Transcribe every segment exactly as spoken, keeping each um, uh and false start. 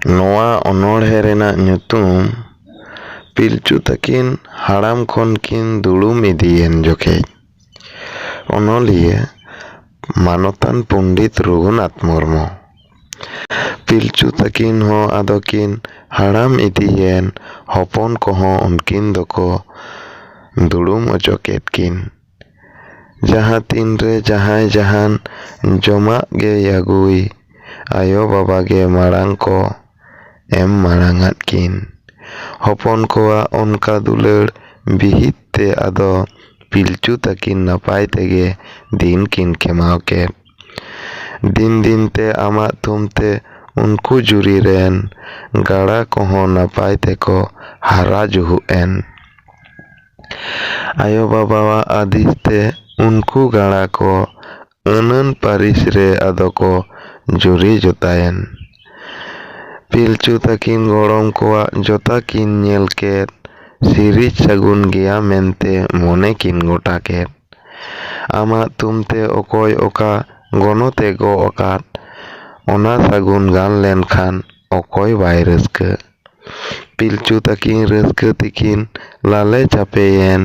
ᱱᱚᱣᱟ ᱚᱱᱚᱬᱦᱮ ᱨᱮᱱᱟᱜ ᱧᱩᱛᱩᱢ ᱯᱤᱞᱪᱩ ᱛᱟᱹᱠᱤᱱ ᱦᱟᱲᱟᱢ ᱠᱷᱚᱱ ᱠᱤᱱ ᱫᱩᱲᱩᱢ ᱤᱫᱤᱭᱮᱱ ᱡᱚᱠᱷᱮᱡ᱾ ᱚᱱᱚᱞᱤᱭᱟᱹ ᱢᱟᱱᱚᱛᱟᱱ ᱯᱚᱱᱰᱤᱛ ᱨᱚᱜᱷᱩᱱᱟᱛᱷ ᱢᱩᱨᱢᱩ᱾ ᱯᱤᱞᱪᱩ ᱛᱟᱹᱠᱤᱱ ᱦᱚᱸ ᱟᱫᱚ ᱠᱤᱱ ᱦᱟᱲᱟᱢ ᱤᱫᱤᱭᱮᱱ, ᱦᱚᱯᱚᱱ ᱠᱚᱦᱚᱸ ᱩᱱᱠᱤᱱ ᱫᱚᱠᱚ ᱫᱩᱲᱩᱢ ᱚᱪᱚ ᱠᱮᱫ ᱠᱤᱱ᱾ ᱡᱟᱦᱟᱸ ᱛᱤᱱ ᱨᱮ ᱡᱟᱦᱟᱸᱭ ᱡᱟᱦᱟᱱ ᱡᱚᱢᱟᱜ ᱜᱮᱭ ᱟᱹᱜᱩᱭ, ᱟᱭᱳ ᱵᱟᱵᱟ ᱜᱮ ᱢᱟᱲᱟᱝ ᱠᱚ ᱮᱢ ᱢᱟᱲᱟᱝ ᱟᱫ ᱠᱤᱱ᱾ ᱦᱚᱯᱚᱱ ᱠᱚᱣᱟᱜ ᱚᱱᱠᱟ ᱫᱩᱞᱟᱹᱲ ᱵᱤᱦᱤᱛ ᱛᱮ ᱟᱫᱚ ᱯᱤᱞᱪᱩ ᱛᱟᱹᱠᱤᱱ ᱱᱟᱯᱟᱭ ᱛᱮᱜᱮ ᱫᱤᱱ ᱠᱤᱱ ᱠᱷᱮᱢᱟᱣ ᱠᱮᱫ᱾ ᱫᱤᱱ ᱫᱤᱱ ᱛᱮ ᱟᱢᱟᱜ ᱛᱷᱩᱢ ᱛᱮ ᱩᱱᱠᱩ ᱡᱩᱨᱤ ᱨᱮᱱ ᱜᱟᱲᱟ ᱠᱚᱦᱚᱸ ᱱᱟᱯᱟᱭ ᱛᱮᱠᱚ ᱦᱟᱨᱟ ᱡᱩᱦᱩᱜ ᱮᱱ᱾ ᱟᱭᱳ ᱵᱟᱵᱟᱣᱟᱜ ᱟᱹᱫᱤᱥ ᱛᱮ ᱩᱱᱠᱩ ᱜᱟᱲᱟ ᱠᱚ ᱟᱹᱱᱟᱹᱱ ᱯᱟᱹᱨᱤᱥ ᱨᱮ ᱟᱫᱚ ᱠᱚ ᱡᱩᱨᱤ ᱡᱚᱛᱟᱭᱮᱱ᱾ ᱯᱤᱞᱪᱩ ᱛᱟᱹᱠᱤᱱ ᱜᱚᱲᱚᱢ ᱠᱚᱣᱟᱜ ᱡᱚᱛᱟ ᱠᱤᱱ ᱧᱮᱞ ᱠᱮᱫ, ᱥᱤᱨᱤᱡ ᱥᱟᱹᱜᱩᱱ ᱜᱮᱭᱟ ᱢᱮᱱᱛᱮ ᱢᱚᱱᱮ ᱠᱤᱱ ᱜᱚᱴᱟ ᱠᱮᱫ᱾ ᱟᱢᱟᱜ ᱛᱷᱩᱢ ᱛᱮ ᱚᱠᱚᱭ ᱚᱠᱟ ᱜᱚᱱᱚᱛᱮ ᱜᱚᱜ ᱟᱠᱟᱫ, ᱚᱱᱟ ᱥᱟᱹᱜᱩᱱ ᱜᱟᱱ ᱞᱮᱱᱠᱷᱟᱱ ᱚᱠᱚᱭ ᱵᱟᱭ ᱨᱟᱹᱥᱠᱟᱹ? ᱯᱤᱞᱪᱩ ᱛᱟᱹᱠᱤᱱ ᱨᱟᱹᱥᱠᱟᱹ ᱛᱮᱠᱤᱱ ᱞᱟᱞᱮ ᱪᱟᱯᱮᱭᱮᱱ,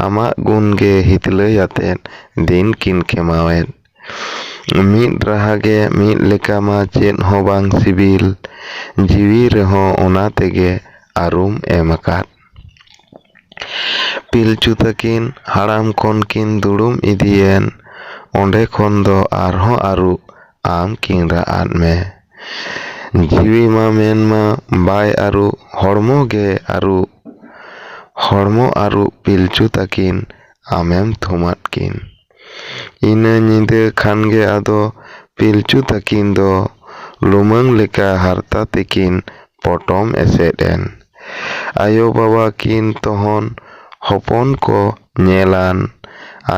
ᱟᱢᱟᱜ ᱜᱩᱱ ᱜᱮ ᱦᱤᱛᱞᱟᱹᱭ ᱟᱛᱮᱫ ᱫᱤᱱ ᱠᱤᱱ ᱠᱷᱮᱢᱟᱣᱮᱫ᱾ ᱢᱤᱫ ᱨᱟᱦᱟ ᱜᱮ ᱢᱤᱫ ᱞᱮᱠᱟ ᱢᱟ ᱪᱮᱫ ᱦᱚᱸ ᱵᱟᱝ ᱥᱤᱵᱤᱞ, ᱡᱤᱣᱤ ᱨᱮᱦᱚᱸ ᱚᱱᱟ ᱛᱮᱜᱮ ᱟᱹᱨᱩᱢ ᱮᱢ ᱟᱠᱟᱫ᱾ ᱯᱤᱞᱪᱩ ᱛᱟᱹᱠᱤᱱ ᱦᱟᱲᱟᱢ ᱠᱷᱚᱱ ᱠᱤᱱ ᱫᱩᱲᱩᱢ ᱤᱫᱤᱭᱮᱱ, ᱚᱸᱰᱮ ᱠᱷᱚᱱ ᱫᱚ ᱟᱨᱦᱚᱸ ᱟᱹᱨᱩ ᱟᱢ ᱠᱤᱱ ᱨᱟᱜ ᱟᱫ ᱢᱮ᱾ ᱡᱤᱣᱤ ᱢᱟ ᱢᱮᱱ ᱢᱟ ᱵᱟᱭ ᱟᱹᱨᱩ, ᱦᱚᱲᱢᱚ ᱜᱮ ᱟᱹᱨᱩ, ᱦᱚᱲᱢᱚ ᱟᱹᱨᱩ ᱯᱤᱞᱪᱩ ᱛᱟᱹᱠᱤᱱ ᱟᱢᱮᱢ ᱛᱷᱩᱢᱟᱫ ᱠᱤᱱ᱾ ᱤᱱᱟᱹ ᱧᱤᱫᱟᱹ ᱠᱷᱟᱱ ᱜᱮ ᱟᱫᱚ ᱯᱤᱞᱪᱩ ᱛᱟᱹᱠᱤᱱ ᱫᱚ ᱞᱩᱢᱟᱹᱝ ᱞᱮᱠᱟ ᱦᱟᱨᱛᱟ ᱛᱮᱠᱤᱱ ᱯᱚᱴᱚᱢ ᱮᱥᱮᱫ ᱮᱱ᱾ ᱟᱭᱳ ᱵᱟᱵᱟ ᱠᱤᱱ ᱛᱚᱦᱚᱱ ᱦᱚᱯᱚᱱ ᱠᱚ ᱧᱮᱞᱟᱱ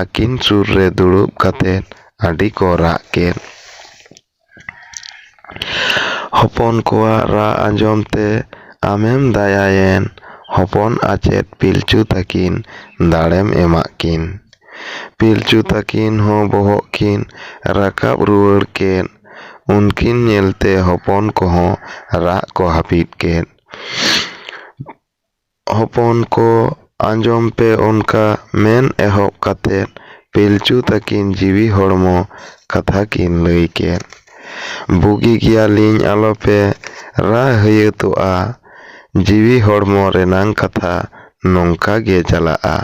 ᱟᱹᱠᱤᱱ ᱥᱩᱨ ᱨᱮ ᱫᱩᱲᱩᱵ ᱠᱟᱛᱮ ᱟᱹᱰᱤ ᱠᱚ ᱨᱟᱜ ᱠᱮᱫ᱾ ᱦᱚᱯᱚᱱ ᱠᱚᱣᱟᱜ ᱨᱟᱜ ᱟᱸᱡᱚᱢ ᱛᱮ ᱟᱢᱮᱢ ᱫᱟᱭᱟᱭᱮᱱ, ᱦᱚᱯᱚᱱ ᱟᱪᱮᱫ ᱯᱤᱞᱪᱩ ᱛᱟᱹᱠᱤᱱ ᱫᱟᱲᱮᱢ ᱮᱢᱟᱜ ᱠᱤᱱ᱾ ᱯᱤᱞᱪᱩ ᱛᱟᱹᱠᱤᱱ ᱦᱚᱸ ᱵᱚᱦᱚᱜ ᱠᱤᱱ ᱨᱟᱠᱟᱵ ᱨᱩᱣᱟᱹᱲ ᱠᱮᱫ᱾ ᱩᱱᱠᱤᱱ ᱧᱮᱞᱛᱮ ᱦᱚᱯᱚᱱ ᱠᱚᱦᱚᱸ ᱨᱟᱜ ᱠᱚ ᱦᱟᱹᱯᱤᱫ ᱠᱮᱫ᱾ ᱦᱚᱯᱚᱱ ᱠᱚ, ᱟᱸᱡᱚᱢ ᱯᱮ, ᱚᱱᱠᱟ ᱢᱮᱱ ᱮᱦᱚᱵ ᱠᱟᱛᱮ ᱯᱤᱞᱪᱩ ᱛᱟᱹᱠᱤᱱ ᱡᱤᱣᱤ ᱦᱚᱲᱢᱚ ᱠᱟᱛᱷᱟ ᱠᱤᱱ ᱞᱟᱹᱭ ᱠᱮᱫ᱾ ᱵᱩᱜᱤ ᱜᱮᱭᱟᱞᱤᱧ, ᱟᱞᱚᱯᱮ ᱨᱟᱜ ᱦᱟᱹᱭᱟᱹᱛᱚᱜᱼᱟ᱾ ᱡᱤᱣᱤ ᱦᱚᱲᱢᱚ ᱨᱮᱱᱟᱝ ᱠᱟᱛᱷᱟ ᱱᱚᱝᱠᱟ ᱜᱮ ᱪᱟᱞᱟᱜᱼᱟ᱾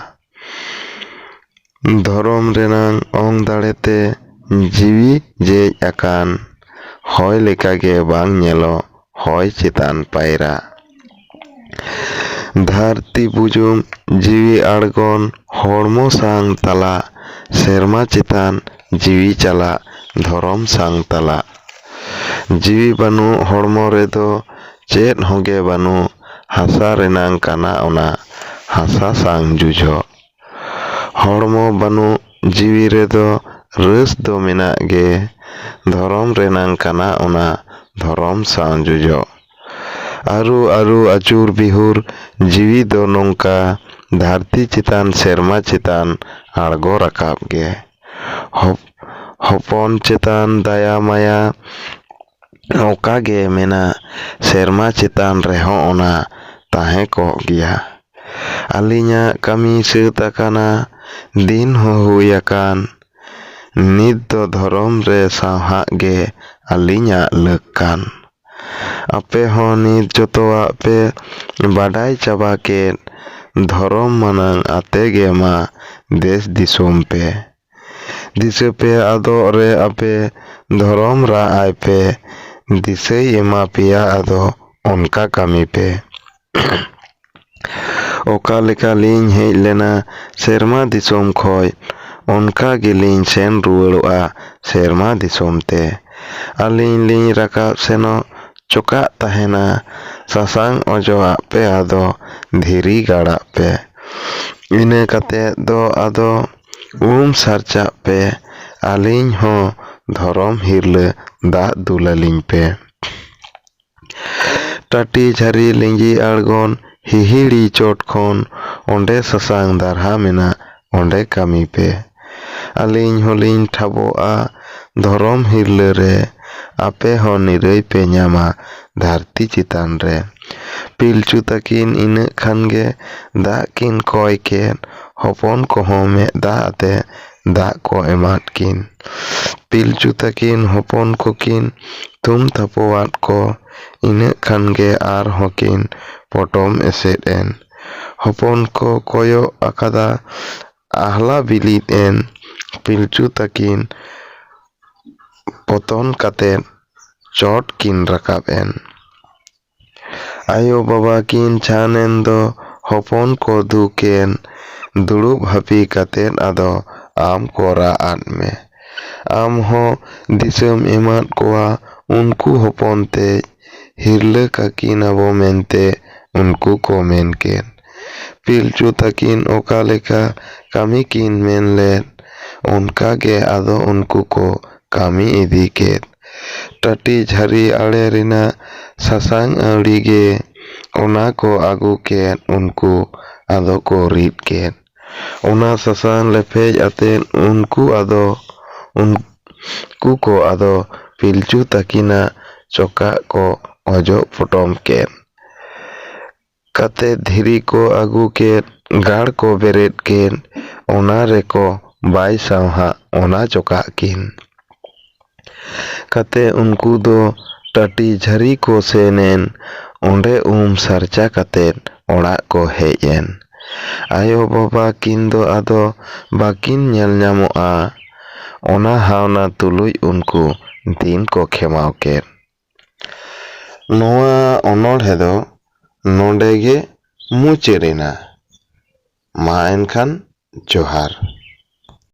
ᱫᱷᱚᱨᱚᱢ ᱨᱮᱱᱟᱝ ᱚᱝ ᱫᱟᱲᱮᱛᱮ ᱡᱤᱣᱤ ᱡᱮᱡ ᱟᱠᱟᱱ, ᱦᱚᱭ ᱞᱮᱠᱟᱜᱮ ᱵᱟᱝ ᱧᱮᱞᱚᱜ ᱦᱚᱭ ᱪᱮᱛᱟᱱ ᱯᱟᱭᱨᱟ᱾ ᱫᱷᱟᱹᱨᱛᱤ ᱵᱩᱡᱩᱢ ᱡᱤᱣᱤ ᱟᱬᱜᱚᱱ, ᱦᱚᱲᱢᱚ ᱥᱟᱝ ᱛᱟᱞᱟ, ᱥᱮᱨᱢᱟ ᱪᱮᱛᱟᱱ ᱡᱤᱣᱤ ᱪᱟᱞᱟᱜ, ᱫᱷᱚᱨᱚᱢ ᱥᱟᱝ ᱛᱟᱞᱟ᱾ ᱡᱤᱣᱤ ᱵᱟᱹᱱᱩᱜ ᱦᱚᱲᱢᱚ ᱨᱮᱫᱚ ᱪᱮᱫ ᱦᱚᱸᱜᱮ ᱵᱟᱹᱱᱩᱜ, ᱦᱟᱥᱟ ᱨᱮᱱᱟᱝ ᱠᱟᱱᱟ ᱚᱱᱟ, ᱦᱟᱥᱟ ᱥᱟᱝ ᱡᱩᱡᱷᱚᱜ᱾ ᱦᱚᱲᱢᱚ ᱵᱟᱹᱱᱩᱜ ᱡᱤᱣᱤ ᱨᱮᱫᱚ ᱨᱟᱹᱥ ᱫᱚ ᱢᱮᱱᱟᱜ ᱜᱮ, ᱫᱷᱚᱨᱚᱢ ᱨᱮᱱᱟᱝ ᱠᱟᱱᱟ ᱚᱱᱟ, ᱫᱷᱚᱨᱚᱢ ᱥᱟᱶ ᱡᱚᱡᱚᱜ᱾ ᱟᱹᱨᱩ ᱟᱹᱨᱩ ᱟᱹᱪᱩᱨ ᱵᱤᱦᱩᱨ ᱡᱤᱣᱤ ᱫᱚ ᱱᱚᱝᱠᱟ, ᱫᱷᱟᱹᱨᱛᱤ ᱪᱮᱛᱟᱱ ᱥᱮᱨᱢᱟ ᱪᱮᱛᱟᱱ ᱟᱬᱜᱚ ᱨᱟᱠᱟᱵ ᱜᱮ᱾ ᱦᱚᱯ-, ᱦᱚᱯᱚᱱ ᱪᱮᱛᱟᱱ ᱫᱟᱭᱟ ᱢᱟᱭᱟ ᱚᱠᱟ ᱜᱮ ᱢᱮᱱᱟᱜ, ᱥᱮᱨᱢᱟ ᱪᱮᱛᱟᱱ ᱨᱮᱦᱚᱸ ᱚᱱᱟ ᱛᱟᱦᱮᱸ ᱠᱚᱜ ᱜᱮᱭᱟ᱾ ᱟᱹᱞᱤᱧᱟᱜ ᱠᱟᱹᱢᱤ ᱥᱟᱹᱛ ᱟᱠᱟᱱᱟ, ᱫᱤᱱ ᱦᱚᱸ ᱦᱩᱭ ᱟᱠᱟᱱ᱾ ᱱᱤᱛ ᱫᱚ ᱫᱷᱚᱨᱚᱢ ᱨᱮ ᱥᱟᱶᱦᱟᱜ ᱜᱮ ᱟᱹᱞᱤᱧᱟᱜ ᱞᱟᱹᱠ ᱠᱟᱱ᱾ ᱟᱯᱮ ᱦᱚᱸ ᱱᱤᱛ ᱡᱚᱛᱚᱣᱟᱜ ᱯᱮ ᱵᱟᱰᱟᱭ ᱪᱟᱵᱟ ᱠᱮᱫ, ᱫᱷᱚᱨᱚᱢ ᱢᱟᱱᱟᱝ ᱟᱛᱮ ᱜᱮ ᱢᱟ ᱫᱮᱥ ᱫᱤᱥᱚᱢ ᱯᱮ᱾ ᱫᱤᱥᱟᱹ ᱯᱮ ᱟᱫᱚᱜ ᱨᱮ ᱟᱯᱮ ᱫᱷᱚᱨᱚᱢ ᱨᱟᱜ ᱟᱭ ᱯᱮ, ᱫᱤᱥᱟᱹᱭ ᱮᱢᱟ ᱯᱮᱭᱟ ᱟᱫᱚ ᱚᱱᱠᱟ ᱠᱟᱹᱢᱤ ᱯᱮ᱾ ᱚᱠᱟ ᱞᱮᱠᱟ ᱞᱤᱧ ᱦᱮᱡ ᱞᱮᱱᱟ ᱥᱮᱨᱢᱟ ᱫᱤᱥᱚᱢ ᱠᱷᱚᱡ, ᱚᱱᱠᱟ ᱜᱮᱞᱤᱧ ᱥᱮᱱ ᱨᱩᱣᱟᱹᱲᱚᱜᱼᱟ ᱥᱮᱨᱢᱟ ᱫᱤᱥᱚᱢ ᱛᱮ᱾ ᱟᱹᱞᱤᱧ ᱞᱤᱧ ᱨᱟᱠᱟᱵ ᱥᱮᱱᱚᱜ ᱪᱚᱠᱟᱜ ᱛᱟᱦᱮᱱᱟ, ᱥᱟᱥᱟᱝ ᱚᱡᱚᱜ ᱟᱜ ᱯᱮ ᱟᱫᱚ ᱫᱷᱤᱨᱤ ᱜᱟᱲᱟᱜ ᱯᱮ᱾ ᱤᱱᱟᱹ ᱠᱟᱛᱮ ᱫᱚ ᱟᱫᱚ ᱩᱢ ᱥᱟᱨᱪᱟᱜ ᱯᱮ, ᱟᱹᱞᱤᱧ ᱦᱚᱸ ᱫᱷᱚᱨᱚᱢ ᱦᱤᱨᱞᱟᱹ ᱫᱟᱜ ᱫᱩᱞ ᱟᱹᱞᱤᱧ ᱯᱮ᱾ ᱴᱟᱹᱴᱤ ᱡᱷᱟᱹᱨᱤ ᱞᱤᱸᱡᱤ ᱟᱬᱜᱚᱱ ᱦᱤᱦᱤᱲᱤ ᱪᱚᱴ ᱠᱷᱚᱱ ᱚᱸᱰᱮ ᱥᱟᱥᱟᱝ ᱫᱟᱨᱦᱟ ᱢᱮᱱᱟᱜ, ᱚᱸᱰᱮ ᱠᱟᱹᱢᱤ ᱯᱮ᱾ ᱟᱹᱞᱤᱧ ᱦᱚᱸᱞᱤᱧ ᱴᱷᱟᱵᱚᱜᱼᱟ ᱫᱷᱚᱨᱚᱢ ᱦᱤᱨᱞᱟᱹ ᱨᱮ, ᱟᱯᱮ ᱦᱚᱸ ᱱᱤᱨᱟᱹᱭ ᱯᱮ ᱧᱟᱢᱟ ᱫᱷᱟᱹᱨᱛᱤ ᱪᱮᱛᱟᱱ ᱨᱮ᱾ ᱯᱤᱞᱪᱩ ᱛᱟᱹᱠᱤᱱ ᱤᱱᱟᱹᱜ ᱠᱷᱟᱱ ᱜᱮ ᱫᱟᱜ ᱠᱤᱱ ᱠᱚᱭ ᱠᱮᱫ᱾ ᱦᱚᱯᱚᱱ ᱠᱚᱦᱚᱸ ᱢᱮᱫ ᱫᱟᱜ ᱟᱛᱮ ᱫᱟᱜ ᱠᱚ ᱮᱢᱟᱫ ᱠᱤᱱ᱾ ᱯᱤᱞᱪᱩ ᱛᱟᱹᱠᱤᱱ ᱦᱚᱯᱚᱱ ᱠᱚᱠᱤᱱ ᱛᱷᱩᱢ ᱛᱷᱟᱯᱚᱣᱟᱫ ᱠᱚ᱾ ᱤᱱᱟᱹᱜ ᱠᱷᱟᱱ ᱜᱮ ᱟᱨᱦᱚᱸ ᱠᱤᱱ ᱯᱚᱴᱚᱢ ᱮᱥᱮᱫ ᱮᱱ᱾ ᱦᱚᱯᱚᱱ ᱠᱚ ᱠᱚᱭᱚᱜ ᱟᱠᱟᱫᱟ ᱟᱦᱞᱟ ᱵᱤᱞᱤᱫ ᱮᱱ᱾ ᱯᱤᱞᱪᱩ ᱛᱟᱹᱠᱤᱱ ᱯᱚᱛᱚᱱ ᱠᱟᱛᱮᱫ ᱪᱚᱴ ᱠᱤᱱ ᱨᱟᱠᱟᱵ ᱮᱱ᱾ ᱟᱭᱳ ᱵᱟᱵᱟ ᱠᱤᱱ ᱪᱷᱟᱱ ᱮᱱ ᱫᱚ ᱦᱚᱯᱚᱱ ᱠᱚ ᱫᱩᱠ ᱮᱱ᱾ ᱫᱩᱲᱩᱵ ᱦᱟᱹᱯᱤ ᱠᱟᱛᱮᱫ ᱟᱫᱚ ᱟᱢ ᱠᱚ ᱨᱟᱜ ᱟᱫ ᱢᱮ᱾ ᱟᱢ ᱦᱚᱸ ᱫᱤᱥᱟᱹᱢ ᱮᱢᱟᱫ ᱠᱚᱣᱟ ᱩᱱᱠᱩ ᱦᱚᱯᱚᱱ ᱛᱮ᱾ ᱦᱤᱨᱞᱟᱹ ᱠᱟᱹᱠᱤᱱ ᱟᱵᱚ ᱢᱮᱱᱛᱮ ᱩᱱᱠᱩ ᱠᱚ ᱢᱮᱱ ᱠᱮᱫ᱾ ᱯᱤᱞᱪᱩ ᱛᱟᱹᱠᱤᱱ ᱚᱠᱟ ᱞᱮᱠᱟ ᱠᱟᱹᱢᱤ ᱠᱤᱱ ᱢᱮᱱ ᱞᱮᱫ, ᱚᱱᱠᱟ ᱜᱮ ᱟᱫᱚ ᱩᱱᱠᱩ ᱠᱚ ᱠᱟᱹᱢᱤ ᱤᱫᱤ ᱠᱮᱫ᱾ ᱴᱟᱹᱴᱤ ᱡᱷᱟᱹᱨᱤ ᱟᱲᱮ ᱨᱮᱱᱟᱜ ᱥᱟᱥᱟᱝ ᱟᱹᱣᱲᱤ ᱜᱮ ᱚᱱᱟ ᱠᱚ ᱟᱹᱜᱩ ᱠᱮᱫ᱾ ᱩᱱᱠᱩ ᱟᱫᱚ ᱠᱚ ᱨᱤᱫ ᱠᱮᱫ᱾ ᱚᱱᱟ ᱥᱟᱥᱟᱝ ᱞᱮᱯᱷᱮᱡ ᱟᱛᱮᱫ ᱩᱱᱠᱩ ᱟᱫᱚ, ᱩᱱᱠᱩ ᱠᱚ ᱟᱫᱚ ᱯᱤᱞᱪᱩ ᱛᱟᱹᱠᱤᱱᱟᱜ ᱪᱚᱠᱟᱜ ᱠᱚ ᱚᱡᱚᱜ ᱯᱚᱴᱚᱢ ᱠᱮᱫ᱾ ᱠᱟᱛᱮ ᱫᱷᱤᱨᱤ ᱠᱚ ᱟᱹᱜᱩ ᱠᱮᱫ, ᱜᱟᱲ ᱠᱚ ᱵᱮᱨᱮᱫ ᱠᱮᱫ, ᱚᱱᱟ ᱨᱮᱠᱚ ᱵᱟᱭ ᱥᱟᱶᱦᱟᱜ ᱚᱱᱟ ᱪᱚᱠᱟᱜ ᱠᱤᱱ᱾ ᱠᱟᱛᱮ ᱩᱱᱠᱩ ᱫᱚ ᱴᱟᱹᱴᱤ ᱡᱷᱟᱹᱨᱤ ᱠᱚ ᱥᱮᱱ ᱮᱱ, ᱚᱸᱰᱮ ᱩᱢ ᱥᱟᱨᱪᱟ ᱠᱟᱛᱮ ᱚᱲᱟᱜ ᱠᱚ ᱦᱮᱡ ᱮᱱ᱾ ᱟᱭᱳ ᱵᱟᱵᱟ ᱠᱤᱱ ᱫᱚ ᱟᱫᱚ ᱵᱟᱹᱠᱤᱱ ᱧᱮᱞ ᱧᱟᱢᱚᱜᱼᱟ᱾ ᱚᱱᱟ ᱦᱟᱣᱱᱟ ᱛᱩᱞᱩᱡ ᱩᱱᱠᱩ ᱫᱤᱱ ᱠᱚ ᱠᱷᱮᱢᱟᱣ ᱠᱮᱫ᱾ ᱱᱚᱣᱟ ᱚᱱᱚᱬᱦᱮ ᱫᱚ ᱱᱚᱰᱮ ᱜᱮ ᱢᱩᱪᱟᱹᱫ ᱮᱱᱟ᱾ ᱢᱟ ᱮᱱᱠᱷᱟᱱ ᱡᱚᱦᱟᱨ᱾